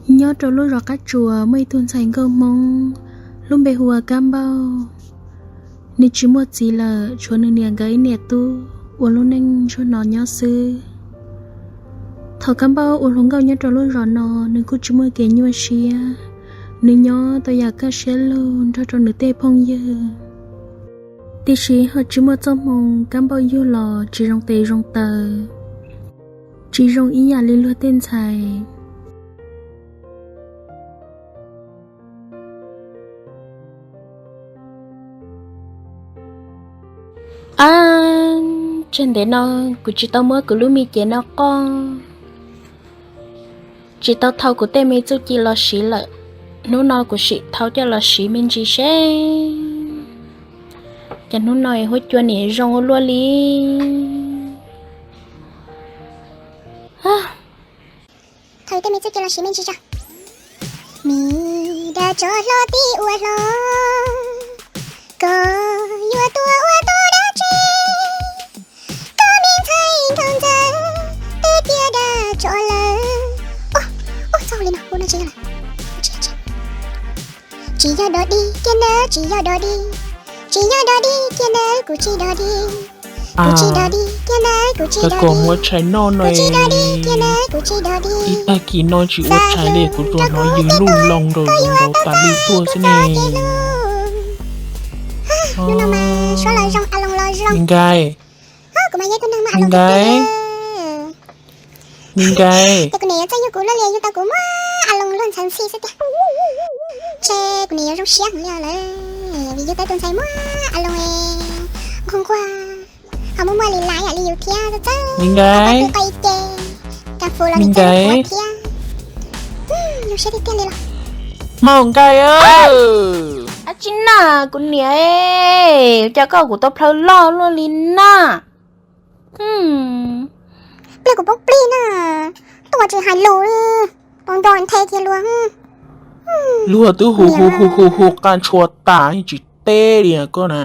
Nyob rau lub zos Qab Tsuas muaj ib tug ntxhais nkauj Hmoob lub npe hu ua Kab Npauj. Nws tsis muaj txiv lawm, tshuav nws niam nkawd ib niam tub ua lub neej ntsuag no nyob xwb. Thaum Kab Npauj ua hluas nkauj nyob rau lub zos no, nws kuj tsis muaj kev nyuaj siab, nws nyob tau yam kaj siab lug nrog rau nws tej phooj ywg. Tiam sis ho tsis muaj txoj hmoo Kab Npauj yug los tsis zoo tes zoo taw, tsis zoo ib yam li luag tej ntxhais. Ab, tseg ntev no kuv tsis tau muab kuv lub me cev no qoj, tsis tau thau kuv tej me txuj ci los siv lawm. Hnub no kuv sim thau coj los siv me ntsis seb cov hnub no huab cua niam zoo ua luaj li. Thau tej me txuj ci los siv me ntsis tso. Me dab tsov hlob tib ua hlob, koj yuav tuaj ua tau dab tsi? Koj me ntxhais nraug ntxawm, twb tias dab tsov lawm. Ua, ua txaus li no, ua no tsis yog lawm. Tsis yog dog dig kiag ntawd, tsis yog dog dig, tsis yog dog dig kiag ntawd, kuv tsis dog dig. Kuv tsis dog dig kiag ntawd, kuv tsis dog dig, kuv tsis dog dig kiag ntawd, kuv tsis dog dig. Ib tag kis no tsis ua tshais li, kuv tsuas hnov yws luj loo nraum zoov nraud tas li tuaj xwb ne. Hnub no mas suab los zoo, a loos los zoo. Me nkais, kuv mas yog ib tug neeg mas a loos tiag tiag. Me nkais, ces kuv niam yuav txawj yug kuv luaj li, yug tau kuv muab a loos luag ntxhais ntxhi xwb tiag. Ntshe kuv niam yuav zoo siab heev li lawm, vim yug tau tus ntxhais muab a loos nquag nquag, ho muaj muaj li lais yam li yus thiab, txawj txawj me nkais, qo ib ce, kas fus los me nkais thiab. Zoo siab tiag tiag li los. Maum nkais, ab tsi na, kuv niam, cas koj kuv tau plhaw loj luaj li na. Pliag kuv poob plig na, tuaj tsis hais lus li, poob nco nthe kiag luag. Luag twb hu hu hu hu hu qa ntshua tas tsis teb li koj na.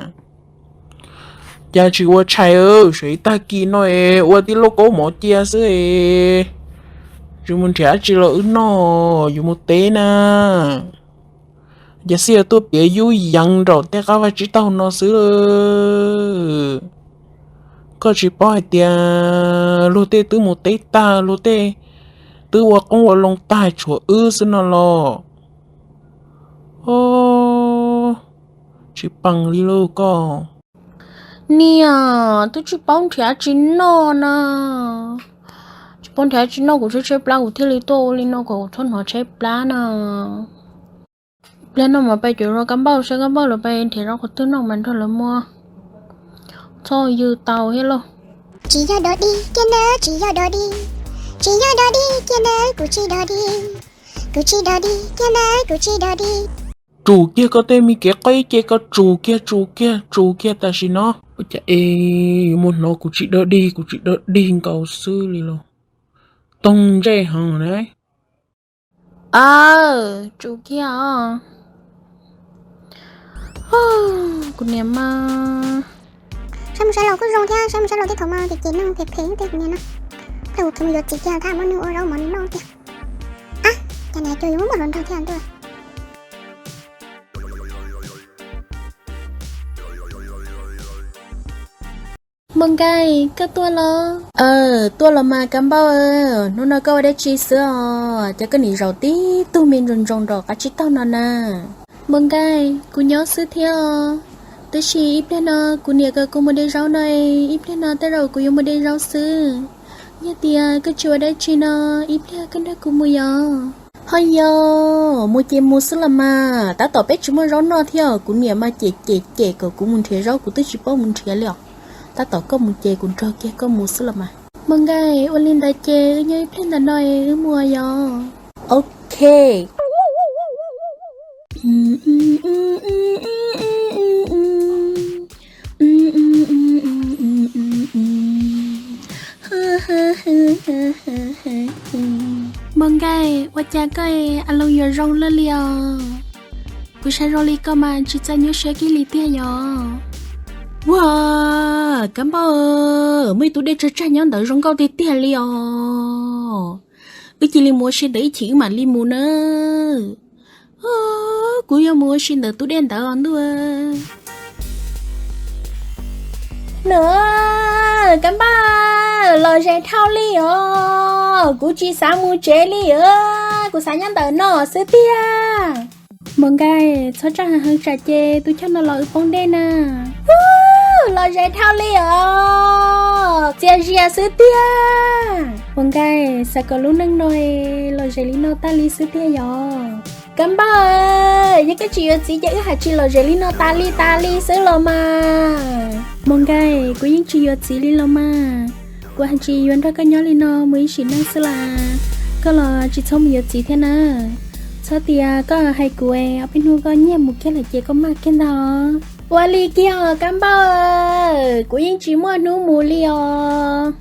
Cas tsis ua tshais, saib ib tag kis no es ua tib lauj kaub mov cia xwb es tsis mus nrhiav dab tsi los wb noj, yuav mus teb na. Cas xij tuaj piav yub yees nraum tej qab vaj tsib taug no xwb. Koj tsis paub hais tias luag tej twb mus teb tag, luag tej twb ua qoob ua loo tag, tshuav wb xwb no los. Tsis peem li lauj koj. Niam, twb tsis paub nrhiav tsi noj na. Tsis paub nrhiav tsi noj, kuv tshaib tshaib plab kuv thiaj li tuaj ua li no kom kuv txhob hnov tshaib plab na. Pliag no mas pais cuag Kab Npauj saib Kab Npauj lawv pais nrhiav zaub qhov twg noj mas nrog lawv muab, txhob yws tau thiab lauj. Tsis yog dog dig kiag ntawd, tsis yog dog dig, tsis yog dog dig kiag ntawd, kuv tsis dog dig, kuv tsis dog dig kiag ntawd, kuv tsis dog dig. Tsum kiag koj tej me kev qo ib ce, koj tsum kiag, tsum kiag, tsum kiag tam sim no. Ua cas es yuav mus hnov kuv tsis dog dig, kuv tsis dog dig nkaus xwb li los. Toog ntsej heev na. Aw, tsum kiag os. Kuv niam mas, saib mus saib los kuj zoo thiab, saib mus saib los tej thaum mas ces ces neeg phem phem tej kuv niam no. Tej kuv thaum mus yuav txiv kiag tab muab nws ua zaub mov noj tiag. Ab, cas niam cuag yuav muab muaj hluas nraug thiab ntuj. Mus Nkaij, koj tuaj los? Tuaj los mas Kab Npauj, hnub no koj ua dab tsi xwb os? Cas koj nim zaum tib tug me ntsoos ntsoos nraum qab tsib taug no na? Mus Nkaij, kuv nyob xwb thiab os. Tab sis ib pliag no kuv niam kom kuv mus de zaub no, ib pliag no tej zaum kuv yuav mus de zaub xwb. Yog tias koj tsis ua dab tsi no, ib pliag koj nrog kuv mus yom? Ho yog, mus ces mus xwb los mas, tab tom peb tsis muaj zaub noj thiab, kuv niam mas cem cem cem kom kuv mus nrhiav zaub, kuv twb tsis paub mus nrhiav li os. Tab tom koj mus ces kuv nrog kiag koj mus xwb los mas. Mus Nkaij, ua li ntawd ces wb nyob ib pliag ntawm no wb mus yom? Ok. Mus Nkaij, ua cas koj a loos yuav zoo luaj li os? Kuv saib zoo li koj mas tsis txawj nyuaj siab kiag li tiag yom? Ua, Kab Npauj, muaj ib tug dej tsag tsag nyob ntawd zoo nkauj tiag tiag li os. Wb cia li mus ua si ntawd ib chim wb mam li mus na. Kuv yuav mus ua si ntawm tus dej ntawd os ntuj. Nws, Kab Npauj, los ze dhau li os, kuv tsis xav mus tsev li os, kuv xav nyob ntawm no xwb tiag. Maum Nkaij, txhob tsa heev tsam ces tus choj no los wb poob dej na. Los ze dhau li os, txias zias xwb tiag. Maum Nkaij, xav kom lub neej no los ze li no tas li xwb tiag yog. Kab Npauj, yog koj tsis yuav txiv ces wb hais tsis los ze li no tas li tas li xwb los mas. Maum Nkaij, kuv yeej tsis yuav txiv li los mas. Kuv hais tsis yuav nrog koj nyob li no mus ib sim neej xwb las. Koj los tsis txhob mus yuav txiv thiab na. Txhob tias koj hais kuv es ob peb hnub koj nyiag mus kiag lawm ces koj maj kiag ntag. Ua li kiag os Kab Npauj, kuv yeej tsis muaj hnub mus li os.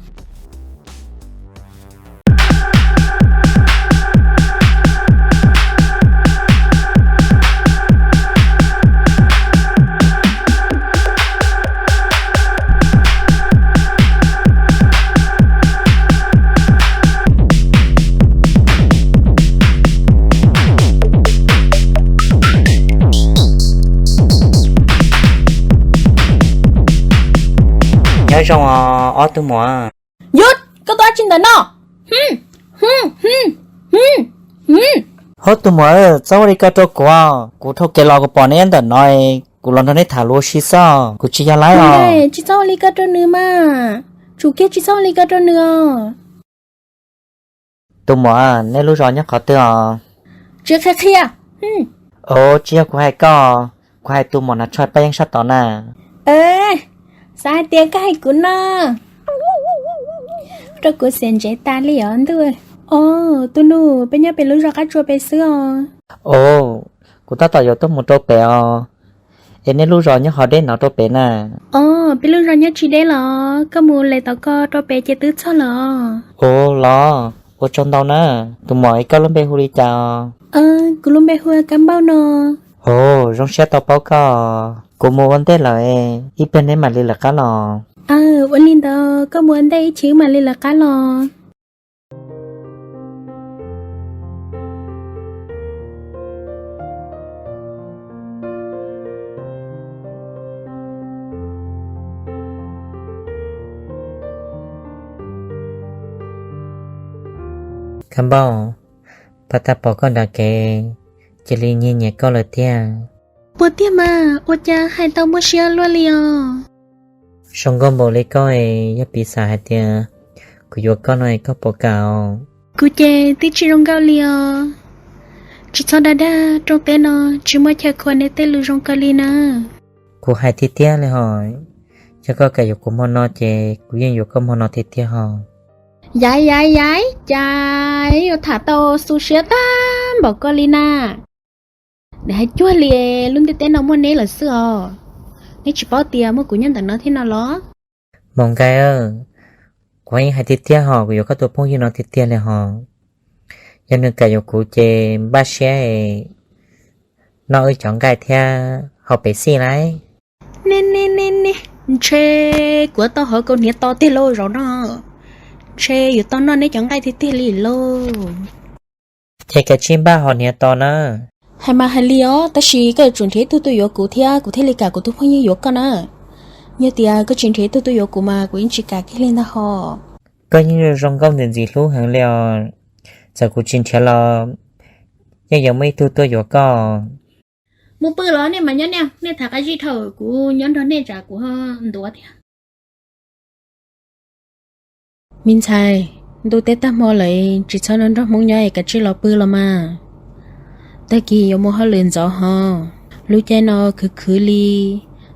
Nyob zoo os ob tug muam. Yus, koj tuaj ua dab tsi ntawm no? Hov tus muam, txhob ua li ko rau kuv. Kuv dhau kev los kuv pom neb ntawm no, kuv los nrog neb tham lus ua si xwb, kuv tsis yog laib os. Tsis txhob ua li ko rau nws mas. Tsum kiag tsis txhob ua li ko rau nws os. Tus muam, neb lub zos nyob qhov twg os? Tsis qhia qhia. Os, tsis yog kuv hais koj, kuv hais tus muam nas tsho paj yeeb sab tod na. Xav hais tias koj hais kuv no. Rau kuv xiam ntsev tas li os ntuj. Os, tus nus, peb nyob pem lub zos qab tsua pem xwb os. Os, kuv tab tom yuav tuaj mus rau pem os. Es nej lub zos nyob qhov deb no rau pem na? Os, peb lub zos nyob tsis deb los, koj mus lawm tom ko rau pem ces twb txog lawm os. Os los, ua tsaug ntau na. Tus muam, koj lub npe hu li cas os? Kuv lub npe hu ua Kab Npauj no. Os, zoo siab tau paub koj. Kuv mus ua ntej lawm, ib pliag neb mam li lawv qab los. Aw, ua li ntawd koj mus ua ntej ib chim wb mam li lawv qab los. Kab Npauj, pab tag pom koj nram kev, cia li nyiag nyiam koj lawm tiag. Puas tiag mas, ua cas hais tau muaj siab luaj li os? Zoo nkauj npaum li koj es yog piv xam hais tias kuv yuav koj no es koj puas kam os? Kuv ces twb tsis zoo nkauj li os. Tsis txhob dag dag, rooj teb no tsis muaj chaw khuam nej tej lus zoo kawg li na. Kuv hais tiag tiag li hos, yog koj kam yuav kuv hmo no ces kuv yeej yuav koj hmo no tiag tiag hos. Yaiv yaiv yaiv, cas yuav tham tau xu siab tag npaum ko li na. Nws hais cuag li lub ntiaj teb no muaj neb lawm xwb os. Neb tsis paub tias muaj kuv nyob ntawm no thiab no los? Maum Nkaij, kuv yeej hais tiag tiag hos, kuv yuav koj tus phooj ywg no tiag tiag li hos. Yog nws kam yuav kuv ces npaj siab noj wb cov nqaij thiab haus Pepsi lauj. Ne ne ne ne, ntshe kuv tau hov kaus hniav to tiag lauj zaum no. Ntshe yuav tau noj neb cov nqaij tiag tiag li lauj. Ces kav tsij npaj hov hniav to na. Hais mas hais li os, tab sis koj yuav tsum nrhiav ib tug tuaj yuav kuv thiab kuv thiaj li kam kuv tus phooj ywg yuav koj na. Yog tias koj tsis nrhiav ib tug tuaj yuav kuv mas kuv yeej tsis kam kiag li ntag hos. Koj yeej zoo nkauj ntxim ntxim hlub heev li os. Txawm kuv tsis nrhiav los yeej yuav muaj ib tug tuaj yuav koj. Mus pw los nej mas nyob nej, nej tham qab zib dhau, kuv nyob nrog nej tsam kuv ntuav thiab. Me ntxhais, ntuj teb tag hmo lawm, tsis txhob nrog Hmoob nyob es kav tsij los pw los mas. Tag kis yuav mus hauj lwm ntxov hos, lub caij no khwv khwv li,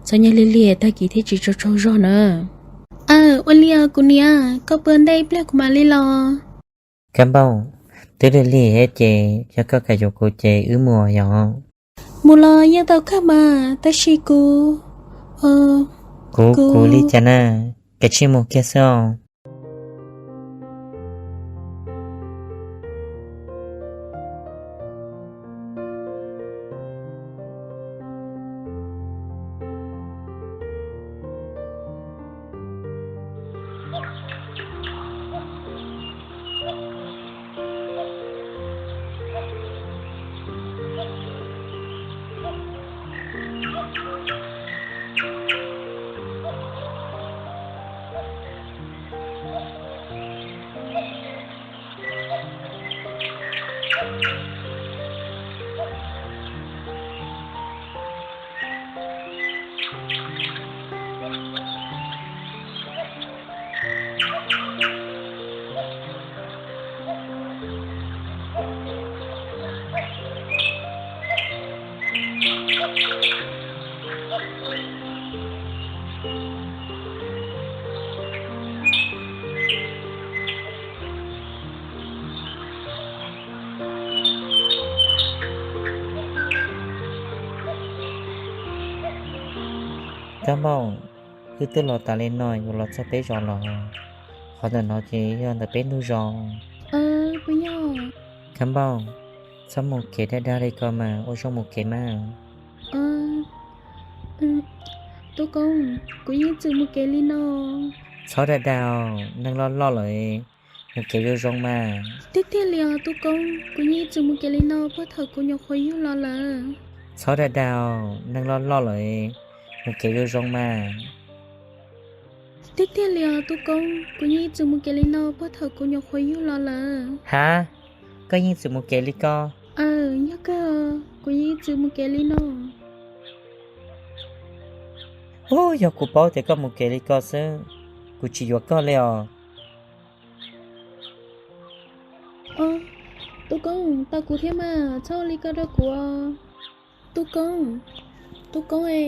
txhob nyob lig lig tag kis thiaj tsis tsaug tsaug zog na. Aw, ua li os kuv niam, koj pw ntej ib pliag kuv mam li los. Kab Npauj, twb lig lig thiab ces yog koj kam yuav kuv ces wb mus yom. Mus los yeej tau kawg mas, tab sis kuv, kuv, kuv li cas na, kav tsij mus kiag xwb os. Kab Npauj, wb twb los tas li no yuav los txog peb zos los, qhov ntawm no ces yog ntawm peb ntug zos. Kab Npauj, txhob mus kev dag dag li ko mas, ua zoo mus kev mas. Tub Koob, kuv yeej txwm mus kev li no. Txhob dag dag, neeg loj loj lawm, mus kev zoo zoo mas. Tiag tiag li os Tub Koob, kuv yeej txwm mus kev li no puag thaum kuv nyuam qhuav yug los lawm. Txhob dag dag, neeg loj loj lawm, mus kev zoo zoo mas. Tiag tiag li os Tub Koob, kuv yeej txwm mus kev li no puag thaum kuv nyuam qhuav yug los lawm. Hab, koj yeej txwm mus kev li ko? Aw, yog kawg, kuv yeej txwm mus kev li no. Ub, yog kuv paub tias koj mus kev li ko xwb, kuv tsis yuav koj li os. Tub Koob, tau kuv thiab mas, txhob ua li ko rau kuv. Tub Koob, Tub Koob e.